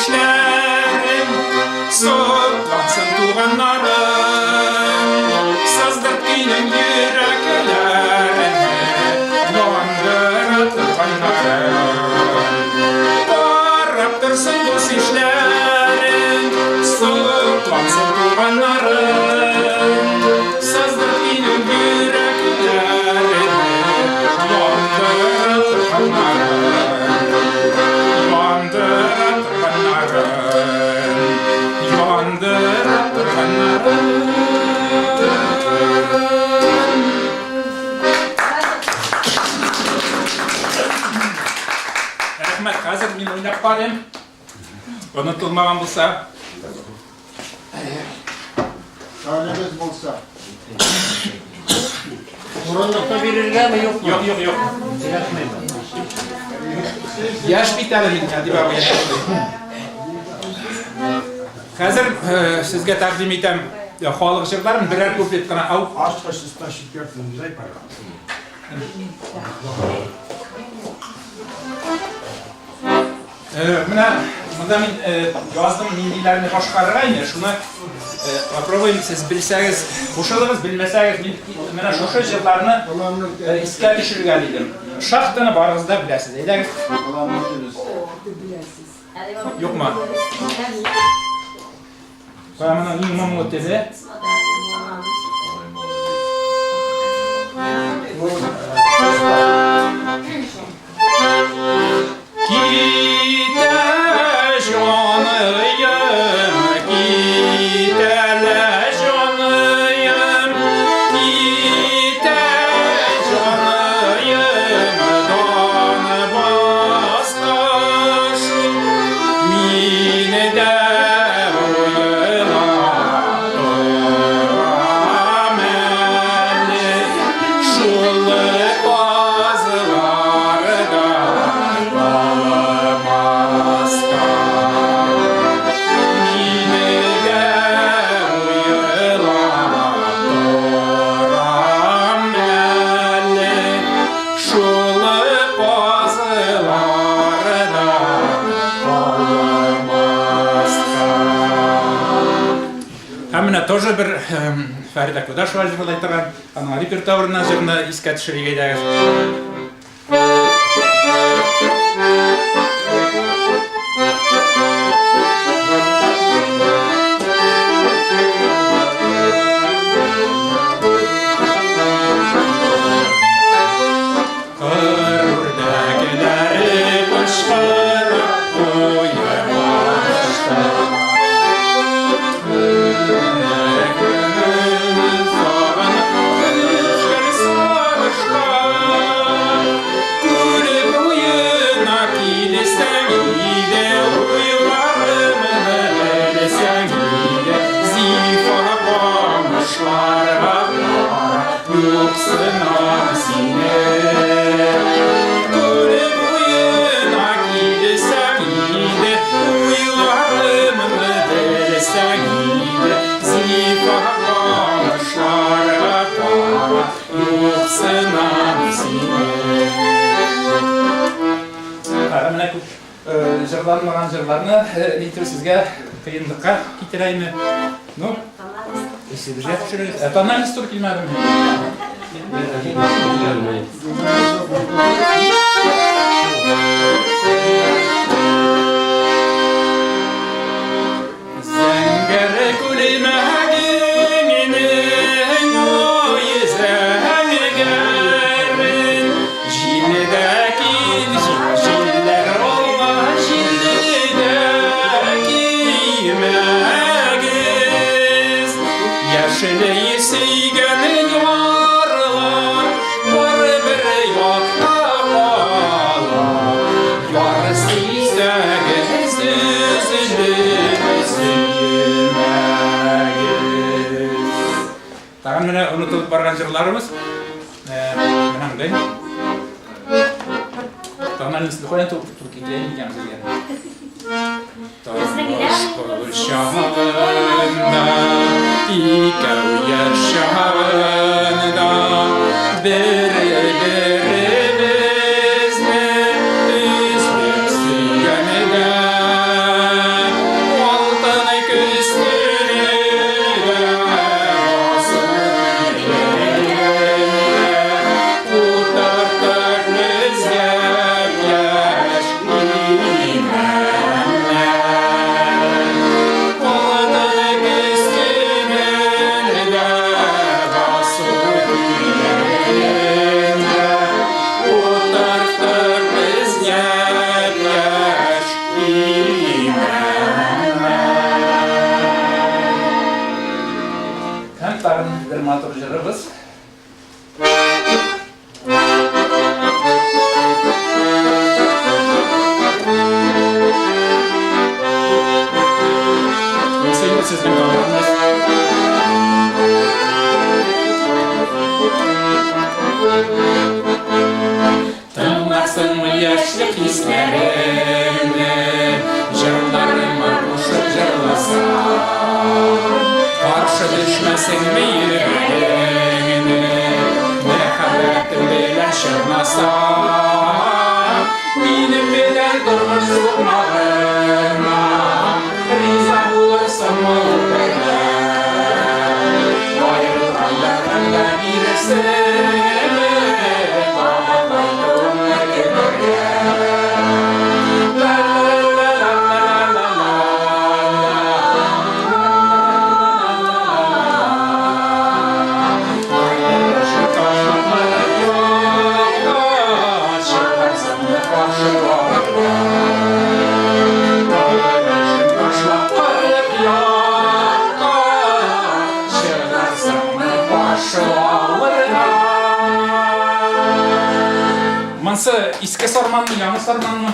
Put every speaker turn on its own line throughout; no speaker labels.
ишләрем, Соклансын туганнарым. Сыздырт көйнең йөрәкләрен, Яндыра торганнарын. Карап торсын дус ишләрем, Соклансын туганнарым. Сыздырт көйнең йөрәкләрен, Яндыра торганнарын. Яндыра торганнарын. Яндыра торганнарын. Рәхмәт, хәзер мин уйнап карыйм. Онытылмаган булса.
Хәлегез булса.
Урындыкны бирергәме, юкмы?
Юк, юк, юк. Яшь бит әле мин, Әдип абый әйтмешли. Хәзер сезгә тәкъдим итәм халык җырларын берәр куплет кына. Ау.
Ачкыч 104 дай, пожалуйста.
Менә монда мин яздым ниндиләрне башкарырга инде, шуны попробуем, сез белсәгез, кушылыгыз, белмәсәгез, мин менә шушы җырларны искә төшергән идем. Шахтаны барыгыз да беләсез. Әйдәгез. Юкмы? Кая моның иң моңлы теле? Китә җаныем, китәлә җаныем, китә җаныем, Донбасска шул мине дә уйлап торам әле, шул казларда калмаска. Мине дә уйлап торам әле, шул казларда калмаска. Һәм менә тоже бер Фәридә Кудашева җырлый торган, аның репертуарыннан җырны искә төшерик әйдәгез. Кыр үрдәкләре кычкырып куе башта. Юксынам сине. Күл буена килсәң иде, Уйларымны белсәң иде, Зифа камышларга кара, Юксынам сине. Менә күп җырланмаган җырларны әйтү сезгә кыенлыкка китерә инде. Ну, исегезгә төшерегез. Ә тональность туры килмәдеме? Зәңгәр күлмәгеңнең ой зәңгәрен Җилдә кил, җилләр алма, җилдә кимәгез. Яшел сөйгән ярлар барыбер якта кала. Яр сөйсәгез, өзелеп сөймәгез. Тагын менә онытылып барган җырларыбыз. Менә мондай. Тональность каян туры китерәм икән сезгә? Тормыш кочагында, икәү яшь чагында, бер-беребезне өзеп сөйгәндә. Бер матур җырыбыз. Монсы инде сезнең тамырыгыз. Тыңларсыңмы яшьлек хисләремне, Җырларыма кушып җырласам? Каршы төшмәсеңме йөрәгеңне, Мәхәббәтем белән чорнасам? Минем белән тормыш сукмагына Риза булырсыңмы үпәргә? Аерылганда әллә бирерсеңме Тагы кайтуыңны көтәргә? Ла-ла-ла-ла-ла-ла-ла. Аерылышып ташлап юлга Чыгарсыңмы каршы алырга? Аерылышып ташлап кырып якка Чыгарсыңмы каршы алырга? Монсы Иске Сарманмы, Яңы Сарманмы?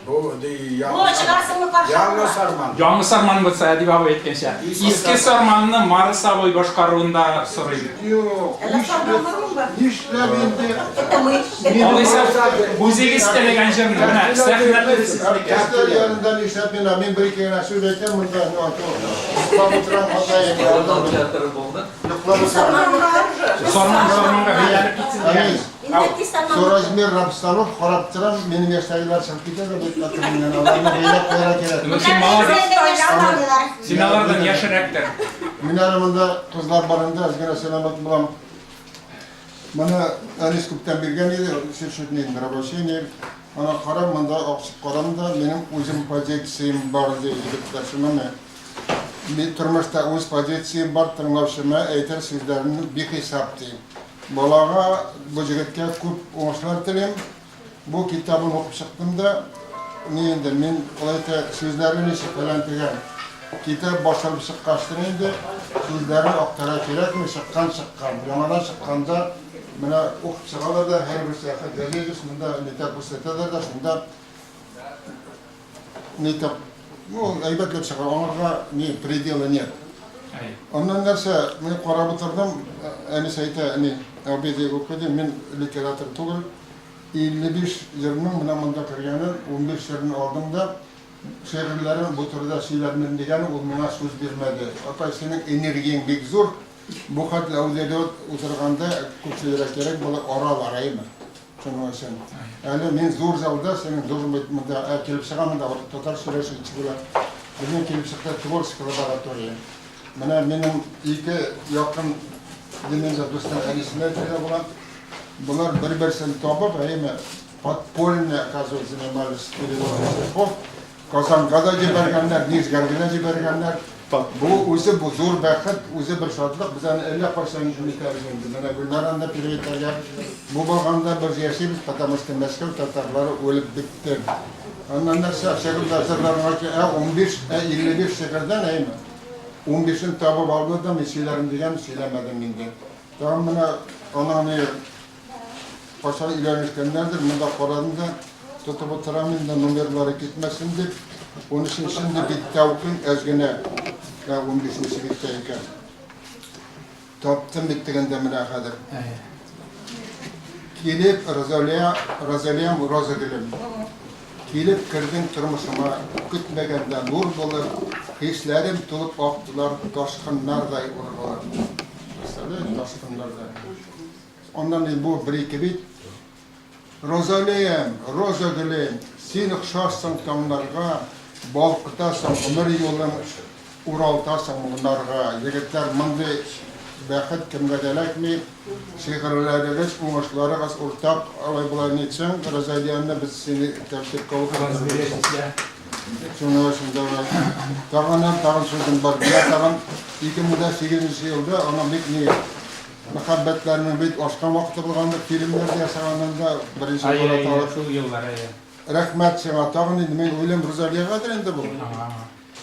Бу ди
Бу чыгарсыңмы каршы
Яңы
алырга?
Сарман.
Яңы Сарман булса, Әдип абый әйткәнчә. Иске Сарманны Марс абый башкаруында сорыйм.
Юк.
Әллә Сарман бармы бар?
Нишләп инде?
Это мы.
Алайса, үзегез теләгән җырны, менә сәхнә түре сезнеке.
Кешеләр янында нишләп мин бер ике генә сүз әйтәм монда, ну, а то йоклап утырам, атаем.
Урал театры булды.
Йоклап утырам.
Сарман бар.
Сарман, Сарманга бәйләнеп китсен дигән.
Әнис,
Инде Сарман.
соразмер обстановка карап торам, минем яшьтәгеләр чыгып китә дә бит, миннән аларны бәйләп куярга кирәк.
Ну, син молодец. Син алардан яшьрәктер.
Мин әле монда кызлар барында әз генә сәламәт булам. Моны Әнис күптән биргән иде, чуть-чуть не рабочий. Ана карап, монда аксып карам да, минем үзем позициям бар, ди егетләр. Шуны мин тормышта үз позициям бар, тыңлаучыма әйтер сүзләремне бихисап, ди. Балага, бу егеткә күп уңышлар телим. Бу китабын укып чыктым да, ни инде, мин алай әйтә, сүзләре ничек фәлән дигән. Китап басылып чыккачтын инде, сүзләрен актара кирәкми, чыккан чыккан. Яңадан чыкканда менә укып чыгалар да, һәрберсе газетасы монда нитә күрсәтәләр дә, шунда нитә, ну, әйбәтләп чыга, аңарга ни предела нет. Аннан нәрсә, мин карап утырдым, әнисе әйтә, әни, абый ди, укый ди, мин литератор түгел, 55 җырның менә монда кергәнен, 15 җырын алдым да, шигырьләрен бу турыда сөйләрмен дигән, ул миңа сүз бирмәде. Апай, синең энергияң бик зур, бу хәтле аудитория утырганда күп сөйләргә кирәк, була аралар, әйеме? Шуның өчен. Әле мин зур залда, синең должен быть монда килеп чыга монда татар сөйләшүче була. Безнең килеп чыкты творческий лаборатория. Менә минем ике якын димәндә дустым әнисенә әйтергә була. Болар бер-берсен табып, әйеме, подпольно, оказывается, занимались переводом стихов. Казанга да җибәргәннәр, Нижгарга да җибәргәннәр. Бу үзе бу зур бәхет, үзе бер шатлык. Без аны әллә кайчан итәбез инде. Менә Гөлнараны да перевод итәргә. Бу булганда без яшибез, потому что Мәскәү татарлары үлеп бетте. Аннан нәрсә, шигырьләр җырларга, ә 15, ә 55 шигырьдән, әйеме? 15-ен табып алды да, мин сөйләрем дигән, сөйләмәдем инде. Тагын менә аның ни кайчан өйләнешкәннәрдер, монда карадым да, тотып утырам инде, номерлары китмәсен дип. 13 биттә укыйм, әз генә, 15 биттә икән. Таптым бит дигәндә менә хәзер. Килеп, Розалия, Розалиям, роза гөлем. Килеп кердең тормышыма, көтмәгәндә нур булып, хисләрем тулып актылар, ташкыннардай ургылып. Представляете, ташкыннардай. Аннан инде бу бер ике бит. Розалиям, роза гөлем, син охшашсың таңнарга, балкытасың гомер юлын, уралтасың моңнарга. Егетләр, мондый бәхет кемгә дә эләкми. Шигырьләрегез, уңышларыгыз уртак, алай болай нитсәң, Розалияны без сине тәртипкә утыртырбыз. Шуның өчен давай. Тагын тагын сүзем бар. Менә тагын 2008 елда аның бик ни мәхәббәтләренең бик ашкан вакыты булгандыр, фильмнар ясаганында беренче
Ай, ай, шул еллар, әйе.
Рәхмәт сиңа, тагын инде мин уйлыйм, Розалиягадыр инде бу.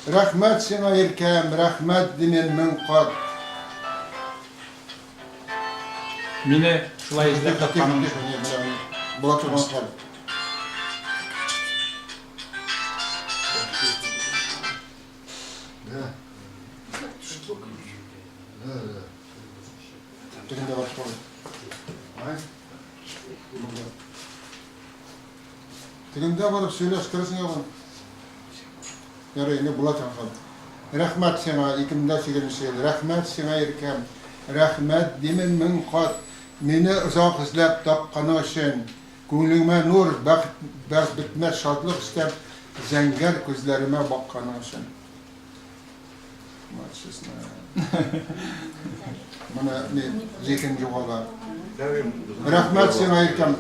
Рәхмәт сиңа, иркәм, рәхмәт димен мең кат.
Мине шулай эзләп тапканың өчен.
Була торган хәл. Да. Да, да. Тегендә бар шул. Ай. Тегендә барып сөйләш, керәсең ягын. Ярый, инде була торган хәл. Рәхмәт сиңа, 2008 ел. Рәхмәт сиңа, иркәм. Рәхмәт димен мең кат. Мине озак эзләп тапканың өчен. Күңелеңмә нур, бәхет, бәхет бетмәс шатлык өстәп, зәңгәр күзләремә бакканың өчен. Мать честная. Менә ни зиһен югала. Рәхмәт сиңа, иркәм.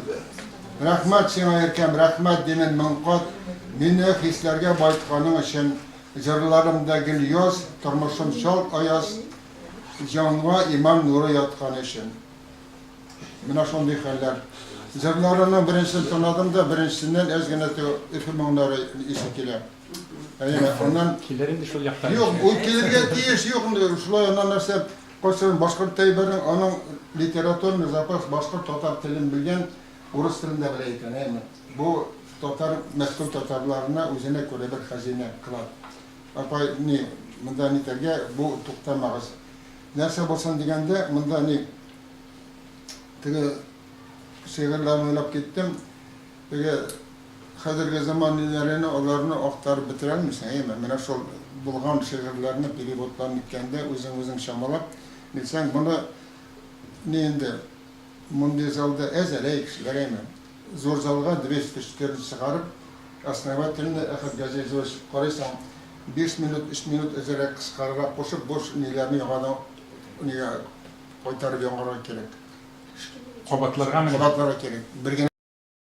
Рәхмәт сиңа, иркәм, рәхмәт димен мең кат. Мине хисләргә байытканың өчен. Җырларымда гел яз, тормышым чалт аяз. Җанга иман нуры яткан өчен. Менә шундый хәлләр. Җырларының беренчесен тыңладым да, беренчесеннән әз генә теге Өфе моңнары исе килә. Әйе, аннан
Килер инде шул яктан.
Юк, ул килергә тиеш, юк инде шулай аннан нәрсә, кайчан башкорт тәйбернең аның литературный запас башкорт татар телен белгән, урыс телен дә белә икән, әйеме? Бу татар, Мәскәү татарларына үзенә күрә бер хәзинә, клад. Апай, ни, монда нитәргә, бу туктамагыз. Нәрсә булсын дигәндә, монда ни, теге шигырьләрне уйлап киттем. Теге хәзерге заман ниләрен аларны актарып бетерә алмыйсың, әйеме? Менә шул булган шигырьләрне переводларын иткәндә үзең-үзең чамалап нитсәң, моны ни инде мондый залда әз әле әй кешеләр, әйеме? Зур залга 214 чыгарып, основательно Әхәт Газизович карыйсың, 5 минут, 3 минут әзерәк кыскарырак кушып, буш ниләрне яңадан нигә кайтарып яңарга кирәк.
Кабатларга менә.
Кабатларга кирәк. Бер генә.